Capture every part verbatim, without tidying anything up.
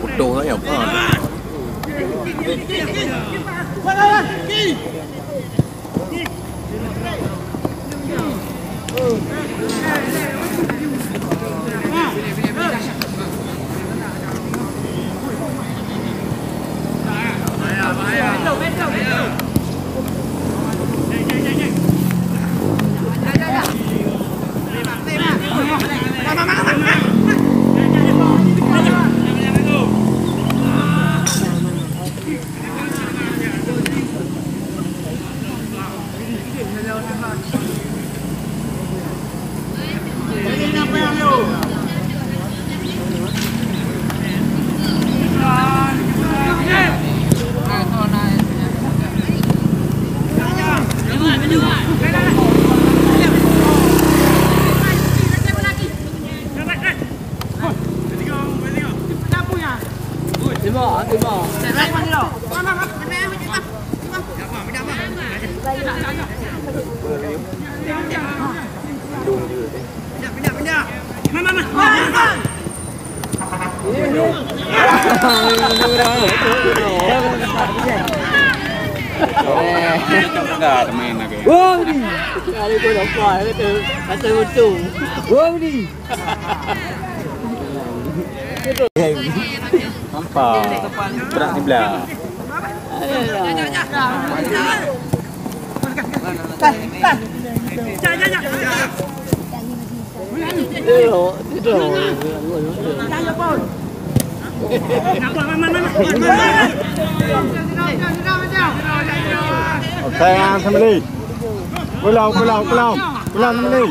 Udong lah yang apa? Wah, ni. Ada gol apa? Kata, kata betul. Wah, ni. Nampak. Berat sebelah. Offside, Sambeli. Pulang, pulang, pulang. Pulang, Sambeli.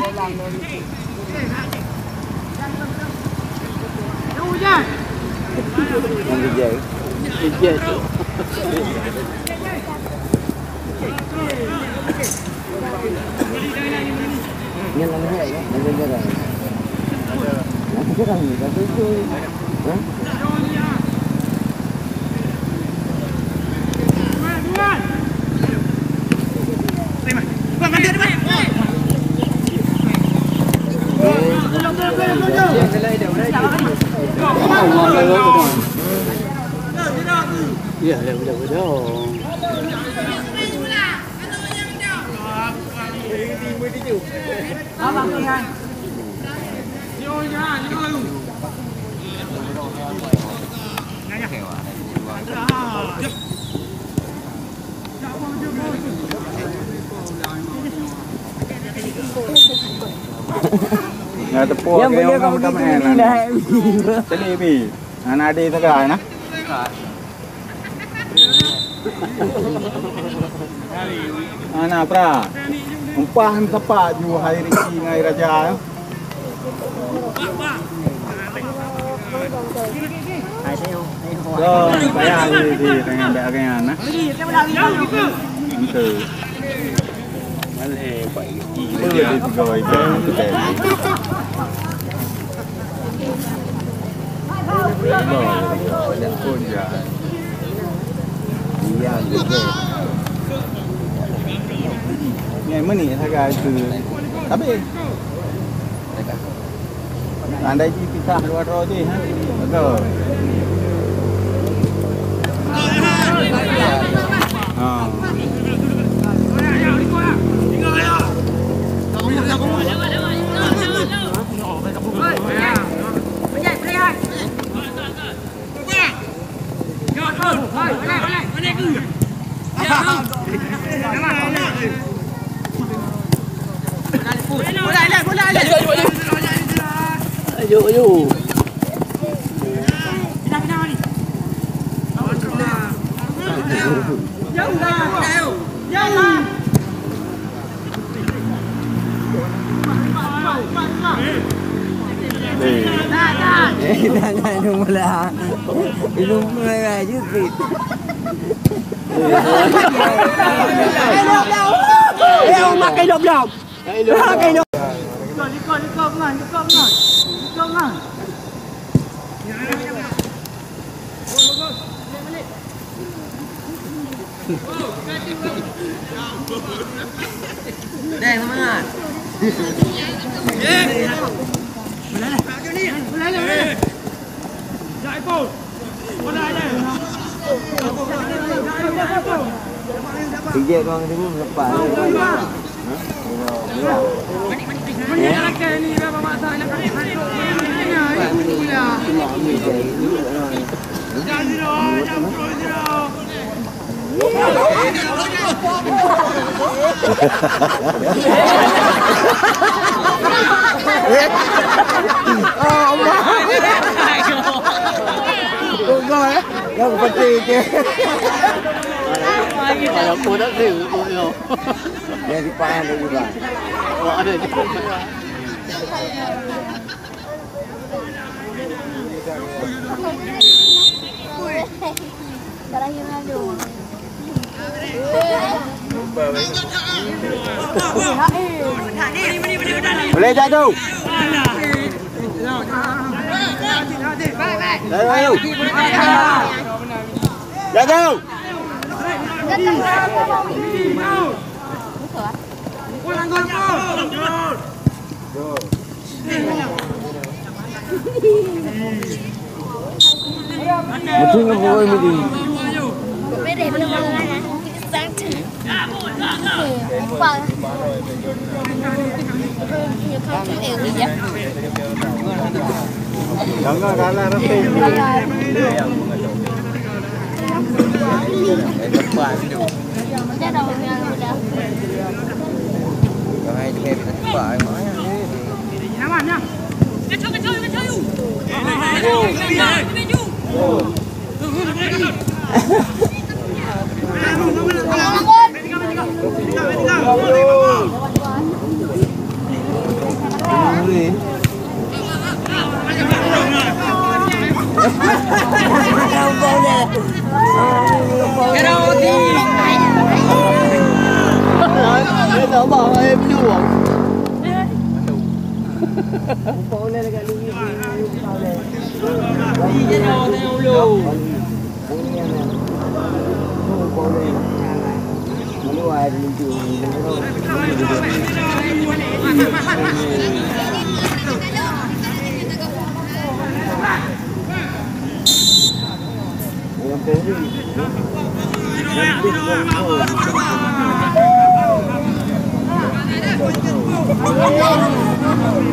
Ya, ya, ya, ya. Nyang teupeue nyang beuleuh kamu teuka main. Celi bi. Anak adik teuka na. Ana pra. Umpah han tepat ju hai Riki ngai Raja. Yo, payah di, di tengah dak kan, nah. Itu. Itu di tiga itu. Ni meni sagai tu. Tapi andai ji pisah dua droe ji, ha? Betul. Ha. Ayo, ayo. Eh, jangan, jangan, jangan, jangan. Itu mulai aja, Fit. Eh, oh, makai dua belas. Makai dua belas. Likot, likot, likot, ngan, likot, ngan. Likot, ngan. Deh, semangat. Pijak bang tadi lepas. Yang penting ke. Ada pun tak sih. Yang dipaham dari bang. Oh, ada juga. Boleh jatuh. Jatuh. Betul ke bukan ini? Jangan kalah rapi.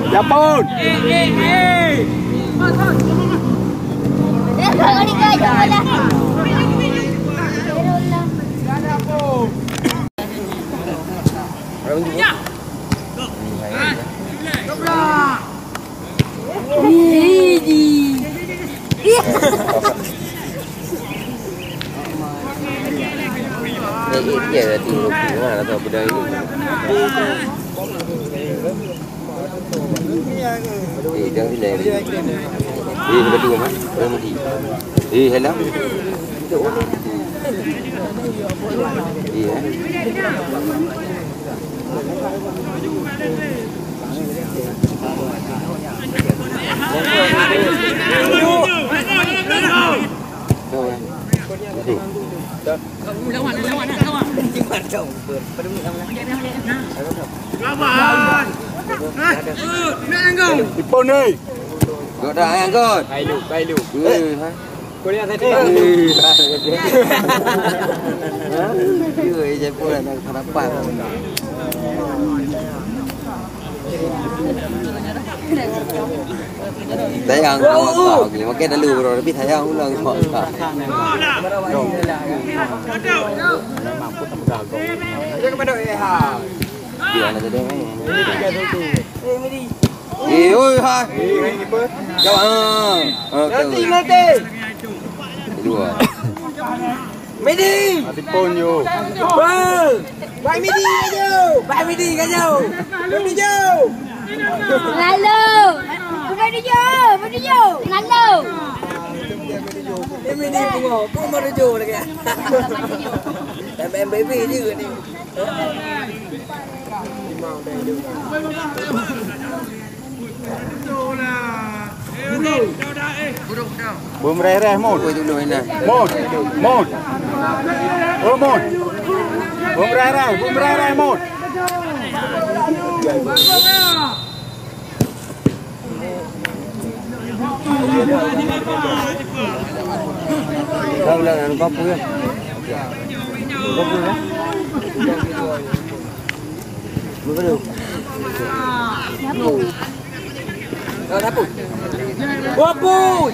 Japon. Eh, jangan sini. Eh, betul, Mat. Orang mati. Eh, hello. Iya. Ipon ni. Gok dah, eh, Gok. Kailu, kailu. Eh, ha? Kuliah tadi. Eh, ha? Ya, eh, saya pun nak sarapan. Sayang, oh, oh. Okey, makan dulu, bro. Tapi sayang ulang. Dia kepada, eh, ha. Dia nak jadi main. Eh, oi, hai. Jawab, ha. Ha, nanti, nanti. Dua. Midi. Mati pun, yo. Wah. Bai Midi ka jauh. Bai Midi ka jauh. Midi jauh. Lalu. Midi jauh. Midi jauh. Lalu. Ini Midi bunga. Pun baru jauh lagi. M M B B juga ni. Beumeureh-reh, Mut. Mut. Mut. Oh, Mut. Beumeureh-reh, beumeureh-reh, Mut. Ulang, ulang, ulang, apa ya? Apa ya? Apa ya? Wapun!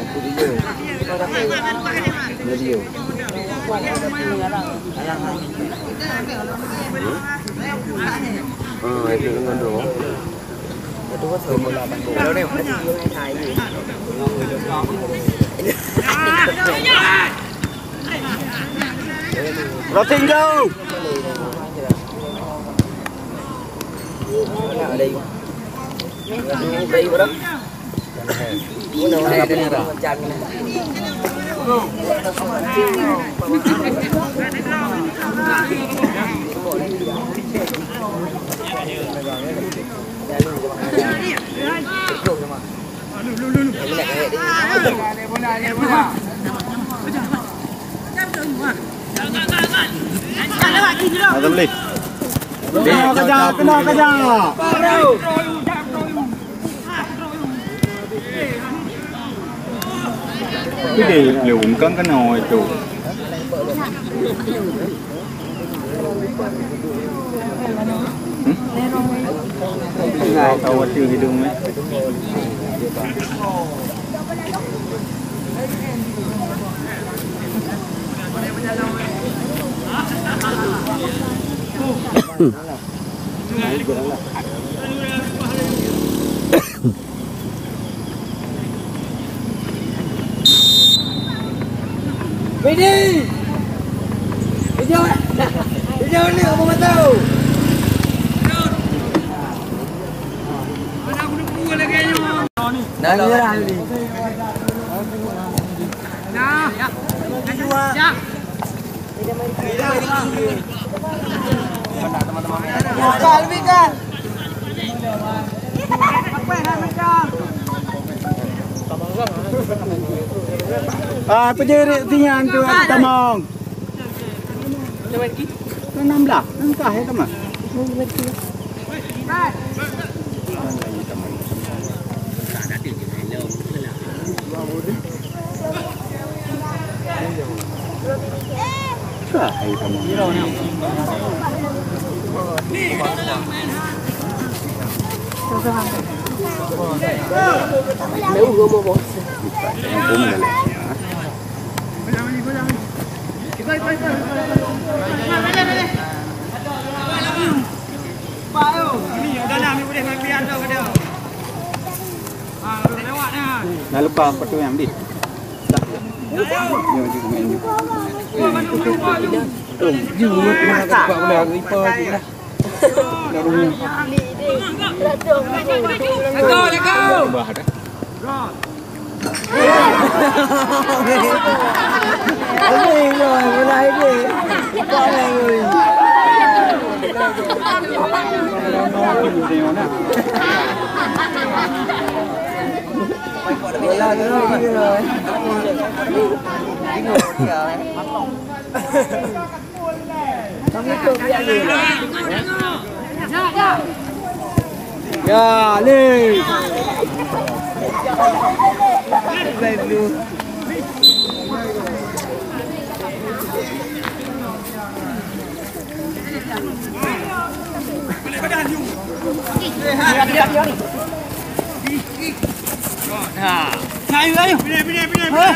Roti jauh. Azam leh. Kena kejar, kena kejar. Itu dia, dia ungkang kena itu. Hmm? Tahu hidung, eh. Bini! Ijau! Ijau ni apa mata? Nah, merah ni. Nah, ya. Ya. Ah, pejerit sinyan tu tamong. Enam belas, engkah ya teman. Nah, lupa apa tu yang di. Ya, le. Nah, ayo, ayo. Pindah, pindah, pindah, pindah.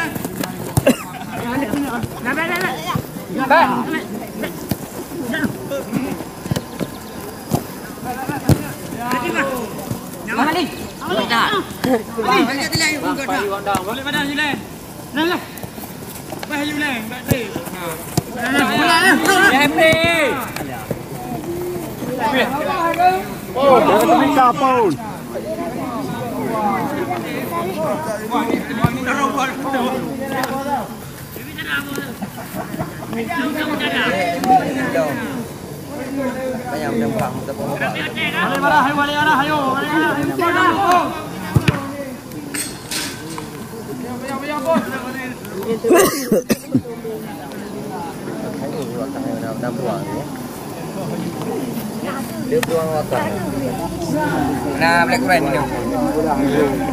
Nah, Black Friend tu.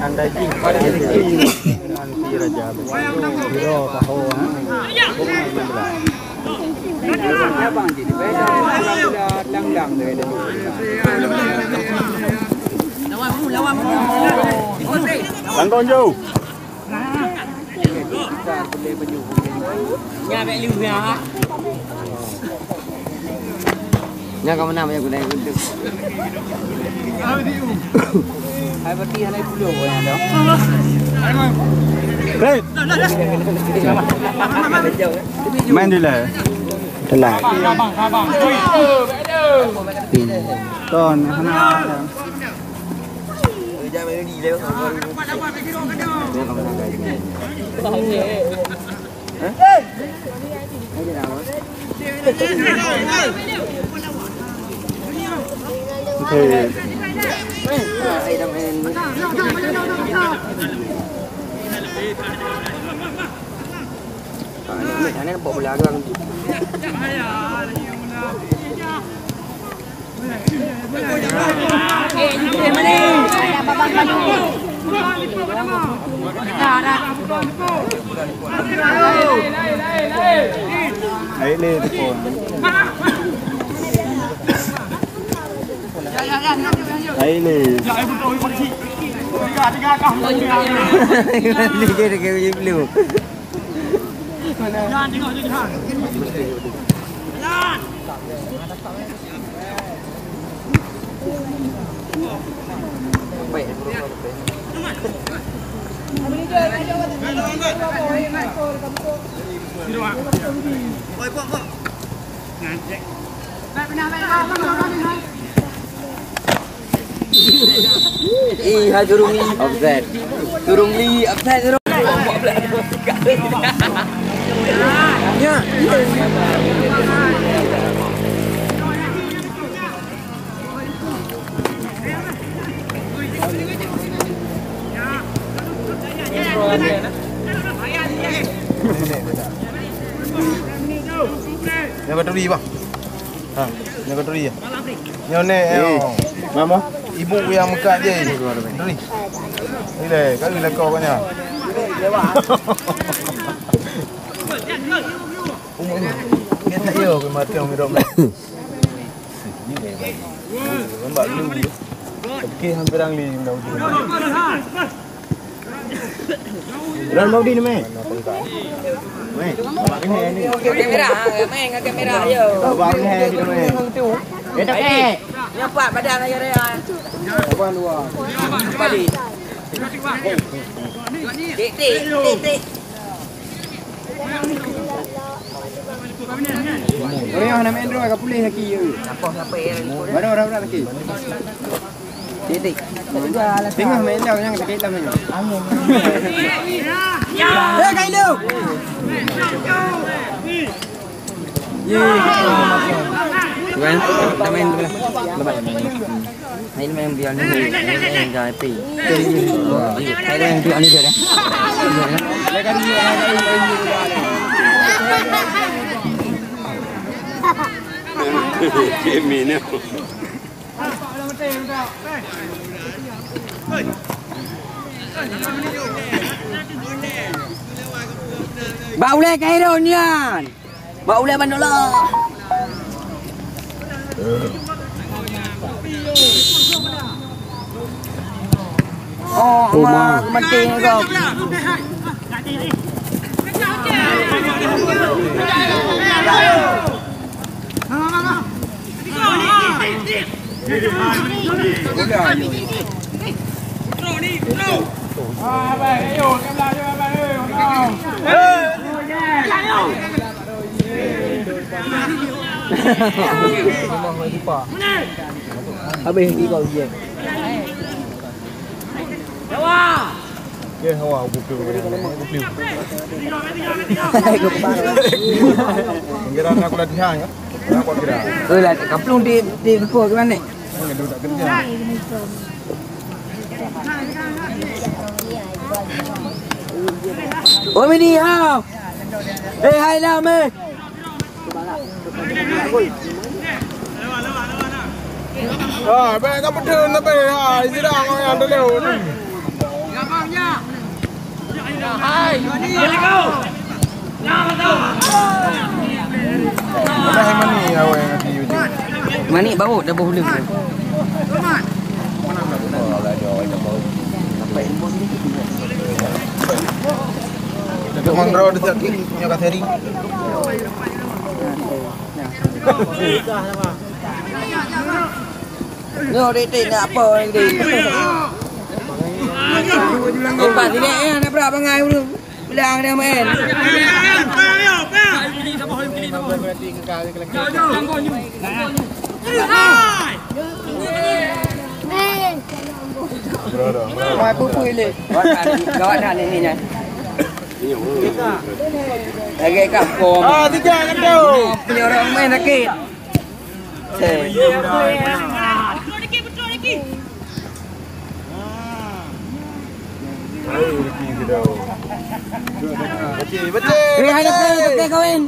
Anda jin pada rezeki nanti raja. Biro tahu, ha? Tanggung jawab. Nya bèk lheueh nya. Nya ka meunan, banyak guna untuk. Hai berarti hana puluh orang dah. Hei. Main dulu. Telat. Kon, hana. Hai le, teupon. Hai le. Ni dia dekat baju blue. Ih, hai turun ni. Offside. Turun ni, offside turun. Ya. Nyoe baturi, bang. Ha, nyoe baturi ya. Nyoe neh, eh, oh. Mama. Ibu yang meukat je. Baturi. Ile, kali lekor kat nyan. Umur ni. Dia tak yo ke mati orang hidup. Nampak dulu. Okey, hampir ang li dah ujung. Ran mau di ni, meh. Meh, abang ni. Kamera, meh, kamera yo. Abang ni di, meh. Dia tak eh. Nampak badan raya-raya. Abang dua. Balik. Tik, tik, tik, tik. Orang yang nak main drone agak pulih lagi ya. Baru orang-orang lagi. Titik. Tengah main dah yang sakit lam ni. Angin. Eh, Kailu. Ye. Tuan, kita main dulu lah. Lepas. Hai, main biar ni. Main dah api. Hai, main biar ni dah. Kemi ni. Bak ulèe Khairul nyan. Bak ulèe Bandola. Oh, Oma, mati ni kau. Habis ni kau je. Ya, hawa, kupiu. Kupiu. Kira nak latihan, ya? Nak kira. Eh, lah, kaplong di, di, di, di mana? Oh, Mini, ha. Eh, hai lah, meh. Ah, bèk ka peudeueng tapi, ah, sidang nyang teuleu. Hai. Udah mani awai nanti ujung. Mani bau dah bau ulung. Untuk ngontrol di sakit, nyoka seri. Nyoe dik-dik nak apa lagi? Lepas sini, eh, nak berak bangai dulu. Bilang dia main. Mai pupui lé. Gawat dah ni, ni, ni. Lagi kampung. Ah, tiga kan tu. Punya orang main sakit. Cek. Betul, betul. Eh, hai, betul, betul, kawin.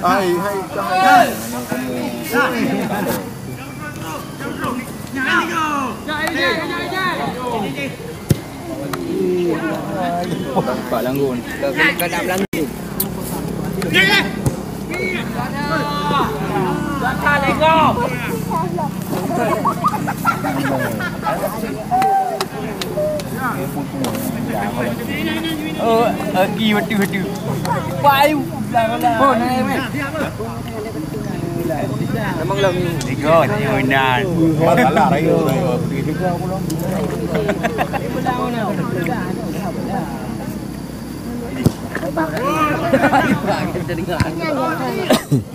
Hai, hai, hai. Pak Langgun. Kadang Langgun. Oh, aki betul-betul. Payu. Oh, naik, naik. Memang lah. Tiga, tiga, enam. Masalah raya, raya.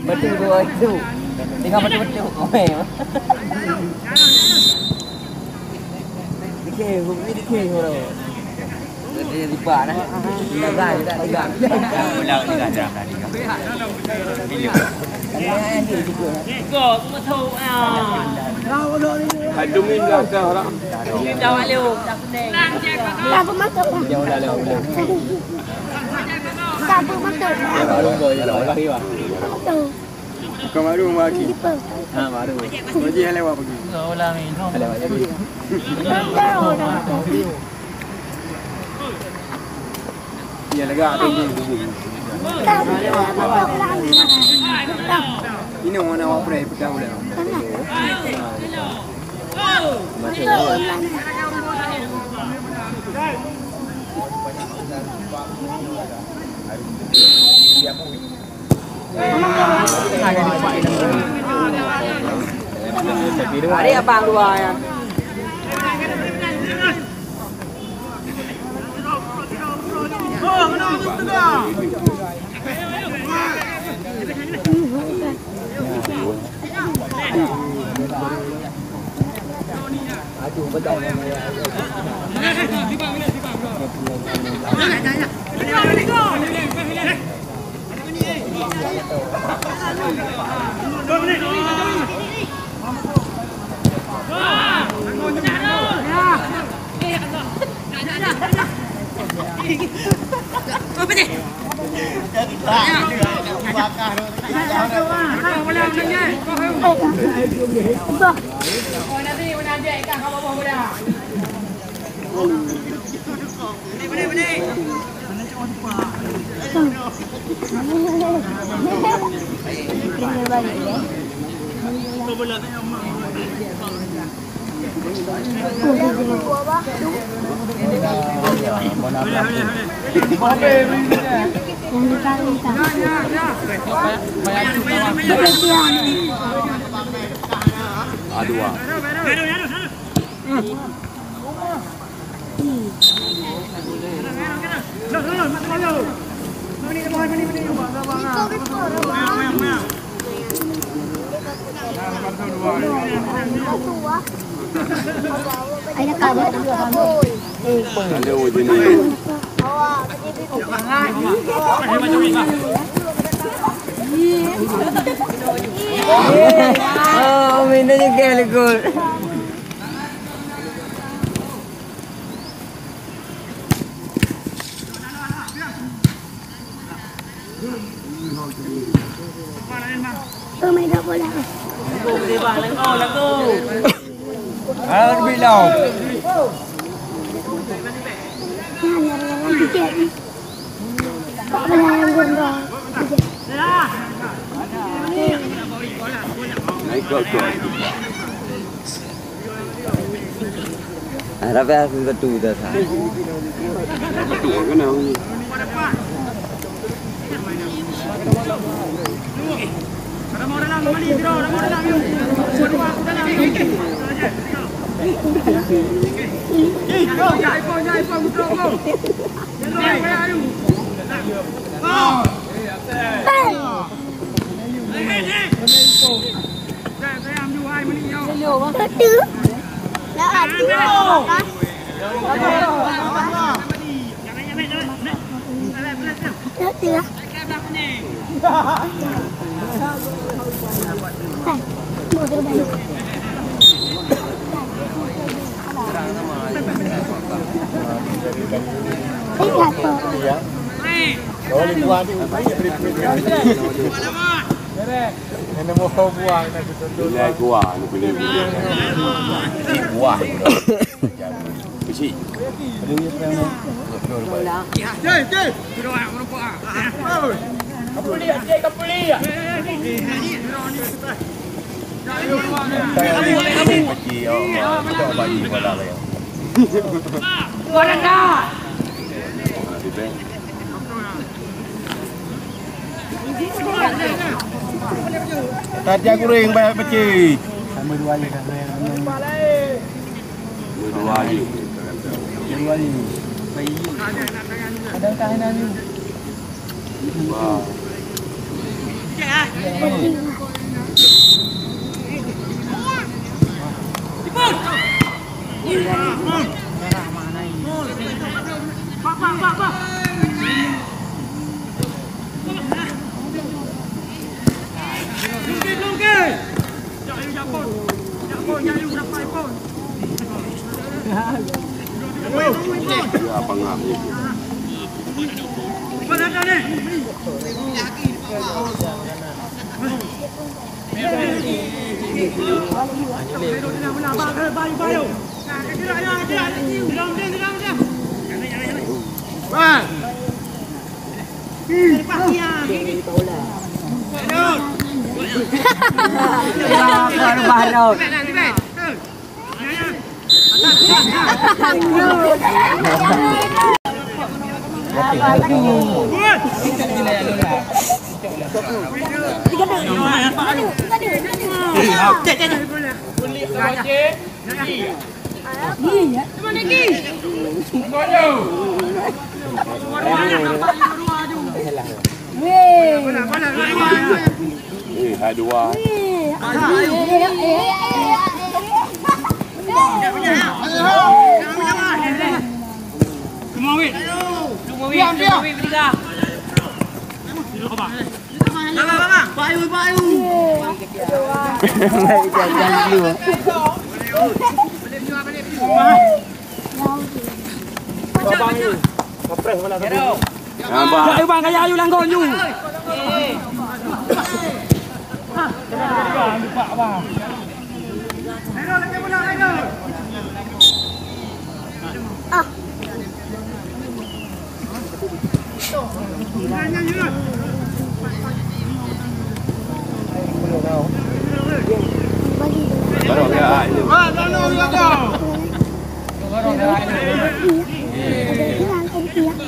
Betul dua itu. Tengah betul-betul. Dikeh, bukti dikeh, bro. Dia lupa dah. Tinggal dah, dia tak tinggal. Ulang tinggal dalam tadi. Tiga, aku masuk. Ah. Aduh, minta dah orang. Minta maklum. Lah, aku masuk, Pak. Dia ulang, ulang, ulang. Tak apa, masuk. Baru kau je lah, ulang lagi, Pak. Masuk. Bukan baru, Pak Haji. Kita. Ha, baru. Pak Haji yang lewat pagi. Ulang, ulang. Lewat pagi. Kita orang. Ya, lega tu. Ini orang nak awak pernah ikut tahu dah. Hari abang dua ya. Aduh. Oh, Mina juga legol. Oh my God, bola. Ah, lebih lau. Nah, nyari yang tiket ni. Kok bola yang gondrong? Naik kok, kok. Ah, tapi aku betul dah, Sa. Betul, kenapa? Betul. Nak adu apa? Betul lah. Hai, mau terbalik. Ini apa? Iya. Oh, lingkungan tu. Nenek mau kau buang, nak betul-betul. Nilai kuah, nak pilih. Buah. Besi. Tajak guring banyak peci. Sama dua je kan. Dua je. Dua je. Ada tahanan ni. Wah. Eh, hai dua. Semua wit. Semua wit. Semua wit bertiga. Baik, baik. Abang ni. Kapres mana tadi? Nampak? Ya, bang, kaya ayu langgon ju.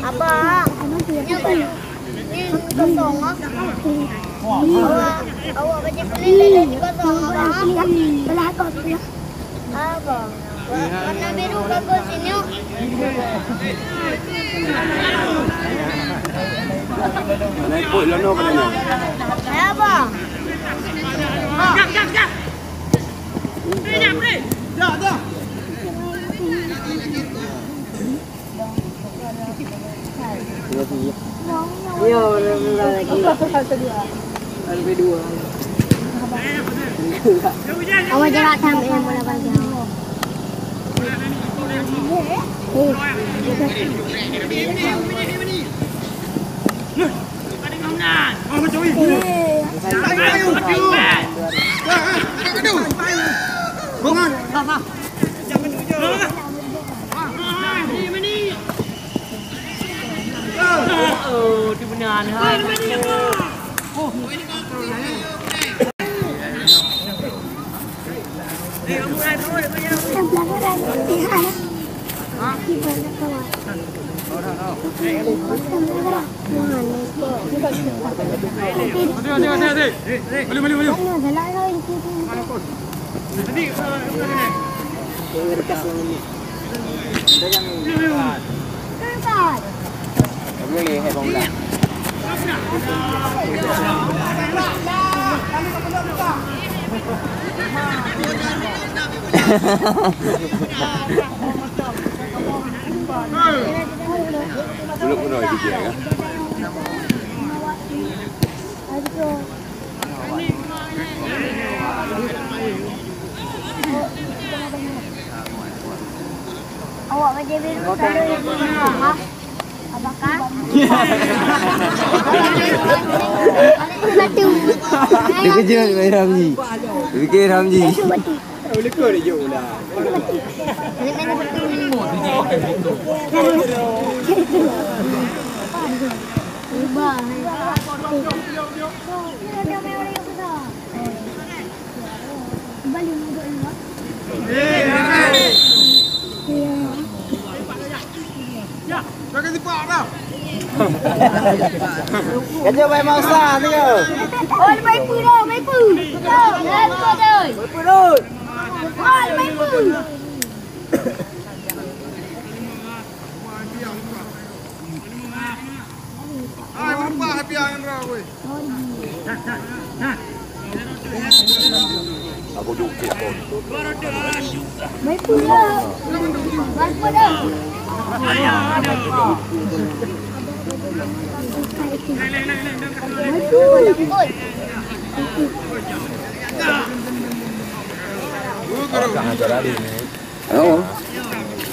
Abang, ini kosong ah. Awak, awak baca kelilai lagi kosong, Abang. Belah kau tu ya. Abang. Warna biru bagus ini. Mana ipot lono pada nyoe? Saya apa? Awak jarak tam, eh, bola panjang. Oh, tu benar ni, hai. Awak macam biru. Terkejut Ramji. Fikir Ramji. Kerja baik masa tu ke? Oh, baik pun dah, baik pun. Baik pun dah. Baik pun dah. Oh, baik pun. Hai, berubah hati yang rau, weh. Oh.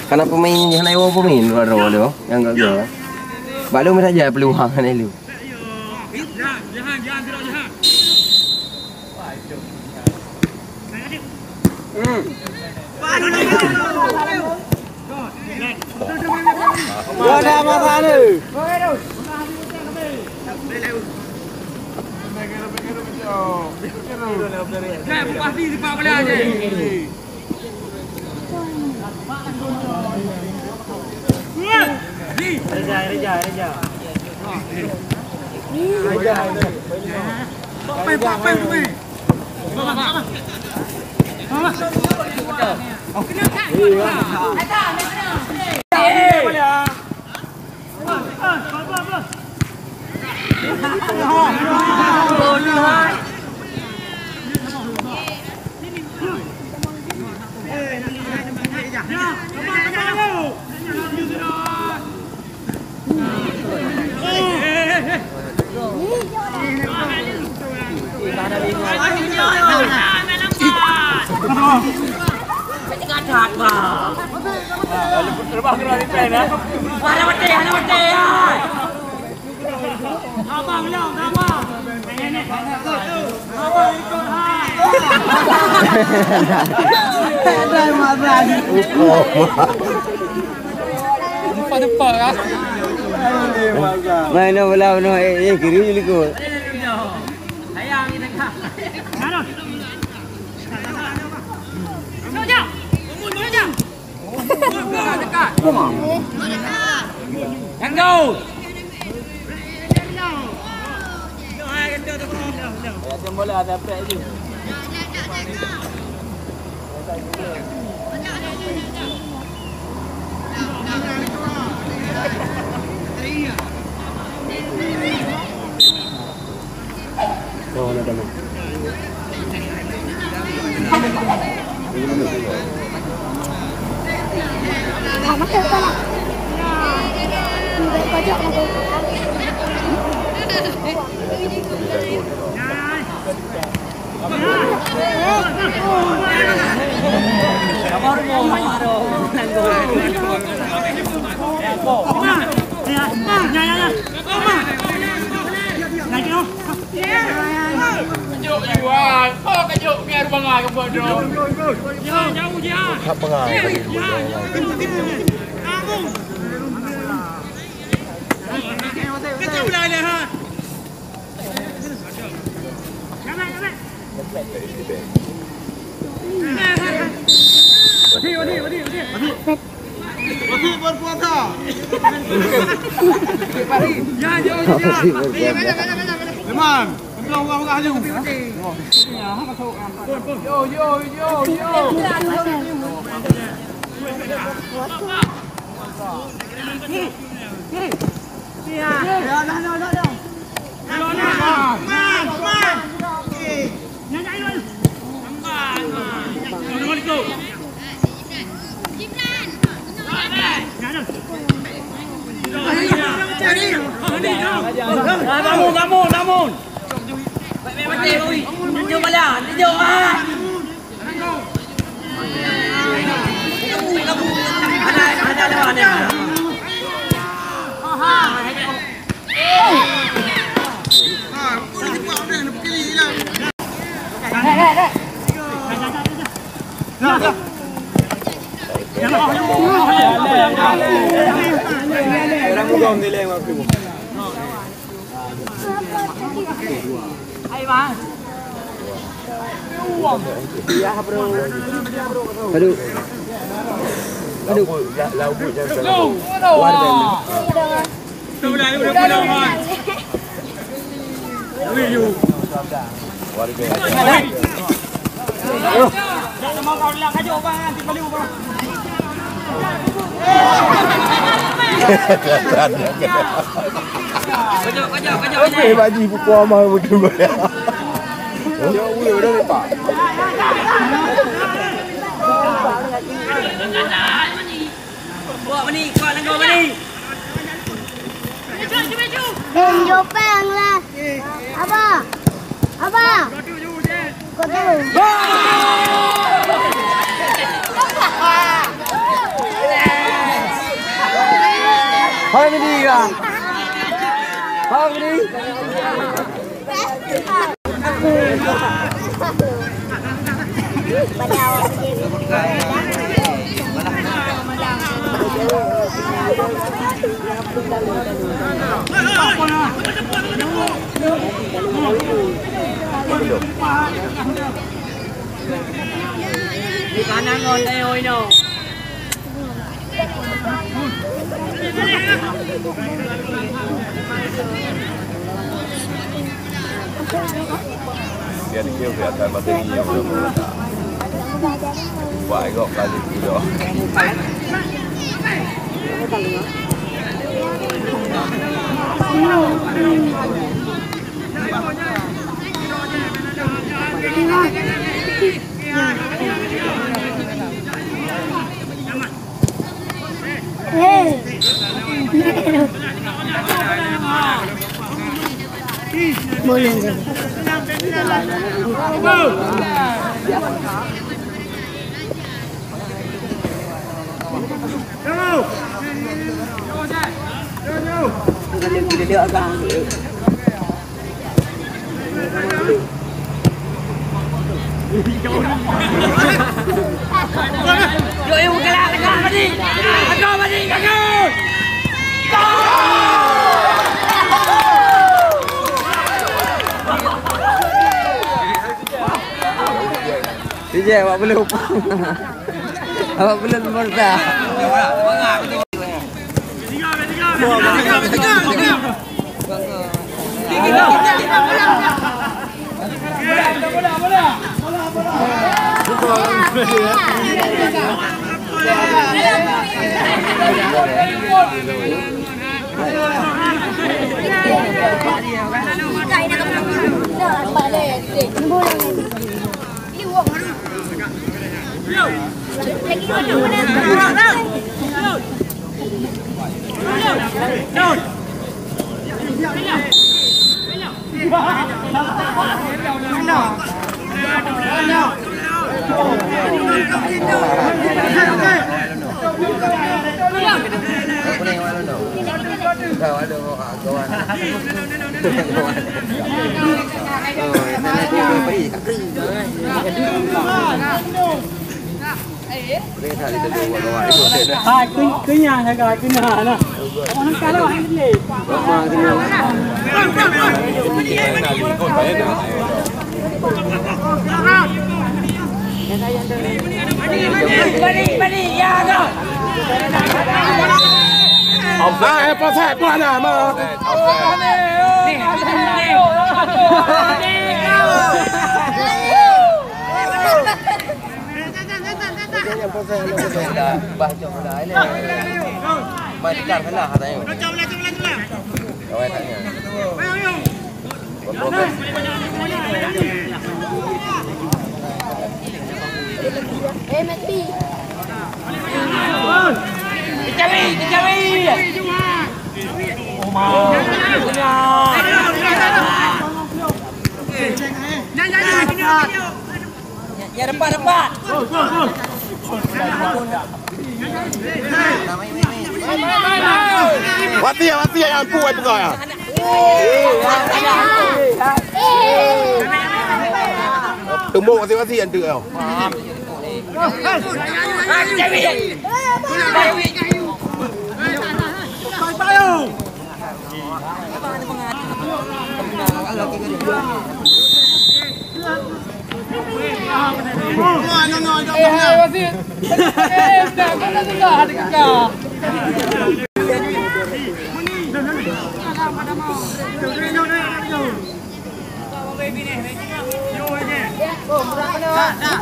Karena pemain hana iwoe pemain dua droe tu, nyang gagah. Baru meusaja peluang hana lu. Hmm. Dua dah masa ni. Pasti sepak bola je. Depan-depan lah. Main bola penuh, eh, eh, kiri je likot. Bangun, bangun, bangun. Aduh. Aduh. Apa baju buku amal betul. Kuat mani, kuat langkah mani. Tunjuk peng lah. Abah. Abah. Kau tu. Hai mani kah? Hai mani. Sijai awak belum. Awak belum murtad. Hai, keu-, kenyang sagai, kenyang nah. Orang kalau hai ni. Offside, offside, mana, mana? Bah cok lah, ini. Bah cok lah, cok lah, cok lah. Kawan tanya. Ya, ya, depan, depan. Wati, wati yang ampu, wati kau ya. Tumbuk wati, wati yang tu kau.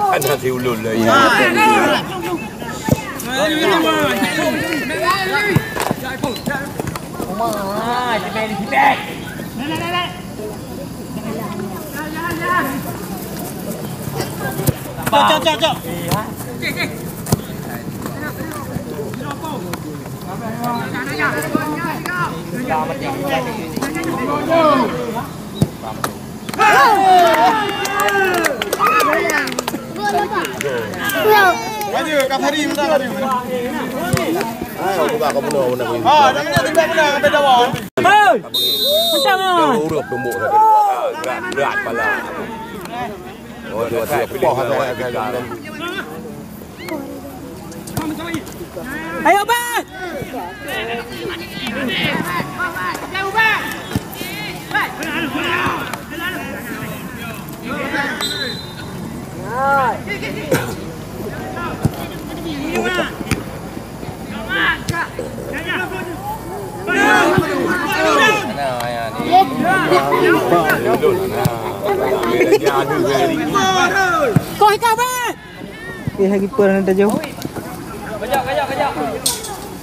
Ada si ulun lah ya. Cok, cok, cok, cok. Ayo, Kak Sari, minta tadi. Ayo, buka kau penuh, penuh. Ah, dah minta tiba penuh, sampai dawan. Hei! Macam mana? Dia urut tumbuk tadi. Berat, berat pala. Oh, dia, dia poh, dia, dia, dia. Ayo, Bat! Kau ikat, Bat! Eh, lagi per nanti jauh. Kajak, kajak, kajak.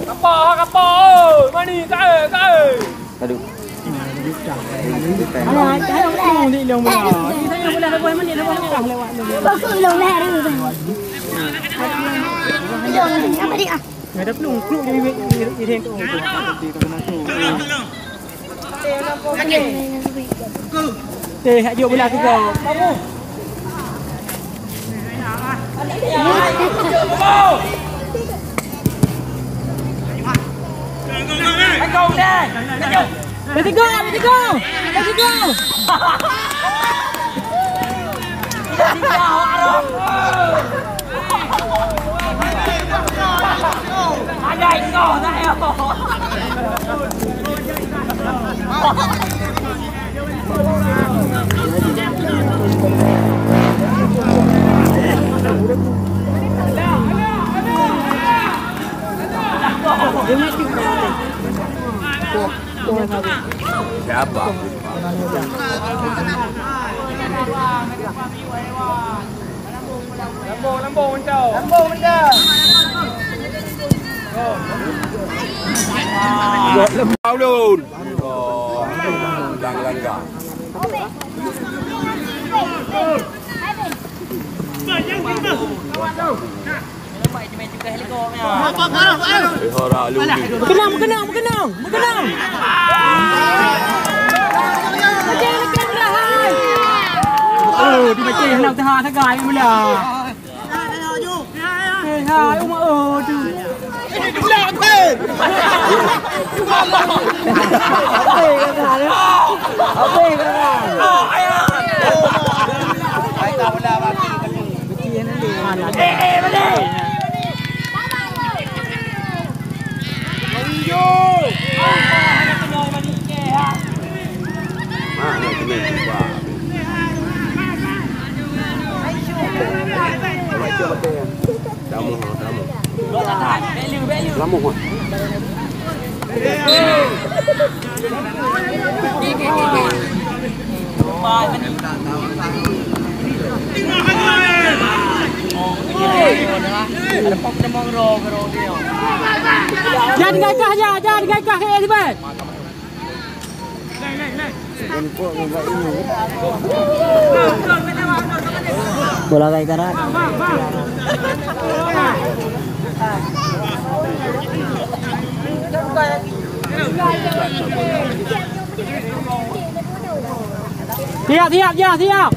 Kapa, kapa, oi. Mani, kae, kae. Aduh. Alah, alah, alah, di long bola. Di sana bola, bola, mani, bola, bola, lewat, lewat. Bagus long dah, dah. Long, apa dia? Ada pelung, pelung jadi, jadi, jadi, jadi. Eh, hak jok bola tu kau. Let's go, let's go, let's go. Siapa? Lambung, lambung, Uncau. Lambung, Uncau. Ulun. Langgar. Meukeunong, meukeunong, meukeunong, meukeunong. Oh, di Aceh nak tahan sagai mula. Eh, hai, umat, oh, tu. Apa kata? Apa kata? Tamu, tamu. Tamu. Jangan gaikah aja, jangan gaikah ke sibet. Bola gaikah rat. Siap, siap, siap, siap.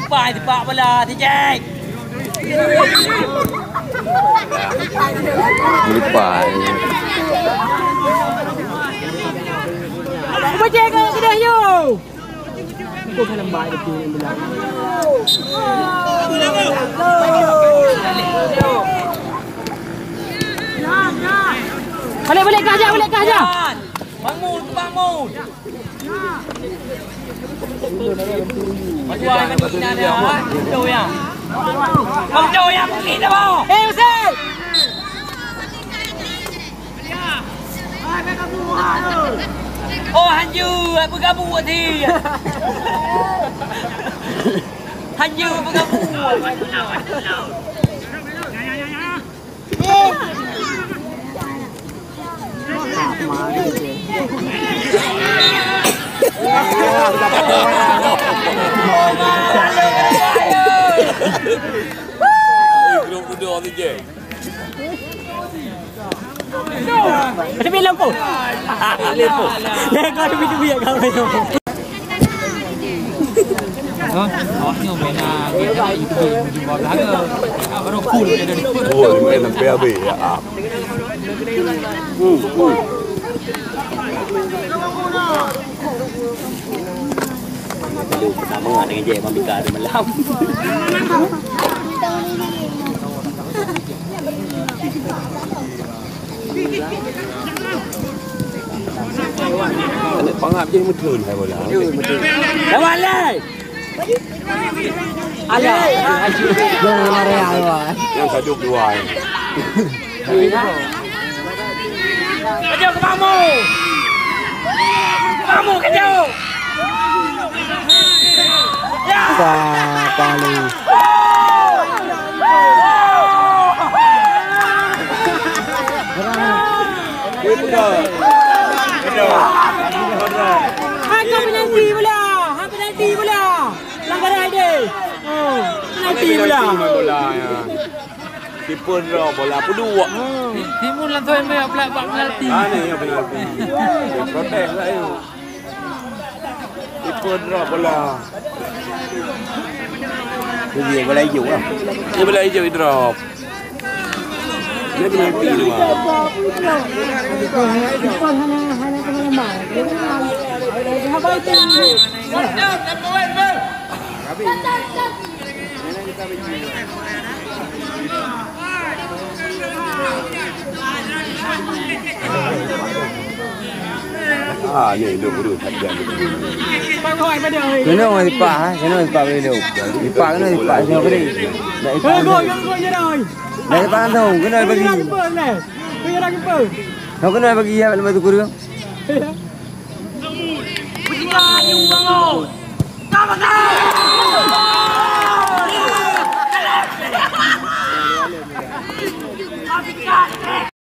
Pai tepak bola, Tijek. Lepai. Baca ke kedah yo. Kau kan lambat betul ni bola. Balik, balik, kah aja, balik, kah aja. Bangun, bangun. Eh, Hussein! Oh, hanjeuet, peugabuk tadi. Hanjeuet, peugabuk. Tapi lampu. Lampu. Dah kau tepi-tepi kat kau. Hah? Awak ni main, ah, game kat YouTube, YouTube bawah belakang. Ah, baru full dia dari full. Oh, dia main sampai habis. Ya, ah. Hmm, hmm. Sama dengan Jack Mambika tu malam. Aneuk pangap jih meutheun hai bola. Lawan lai. Alah. Jangan marah, ayo. Yang sadok dua. Kejauh ke Mamu. Mamu kejauh. Sa palu. Haka penalti bola. Ha, penalti bola. Pelanggaran deh. Oh, penalti bola. Bola, ya. Kiper draw bola peuduek. Ti-, Timun langsung ambil plat bak penalti. Ah, ni yang penalti. Protes lah, ya. Kiper drop bola. Dia bola hijau lah. Dia bola hijau drop. Dia penalti tu, ah. Ah, ni duduk guru tak dia. Kena orang lipat, ha? Kena lipat boleh duduk. Lipat kena lipat, kena beri. Nak lipat. Nak lipat langsung, kena bagi. Kau kena bagi ya, lepas tu guru.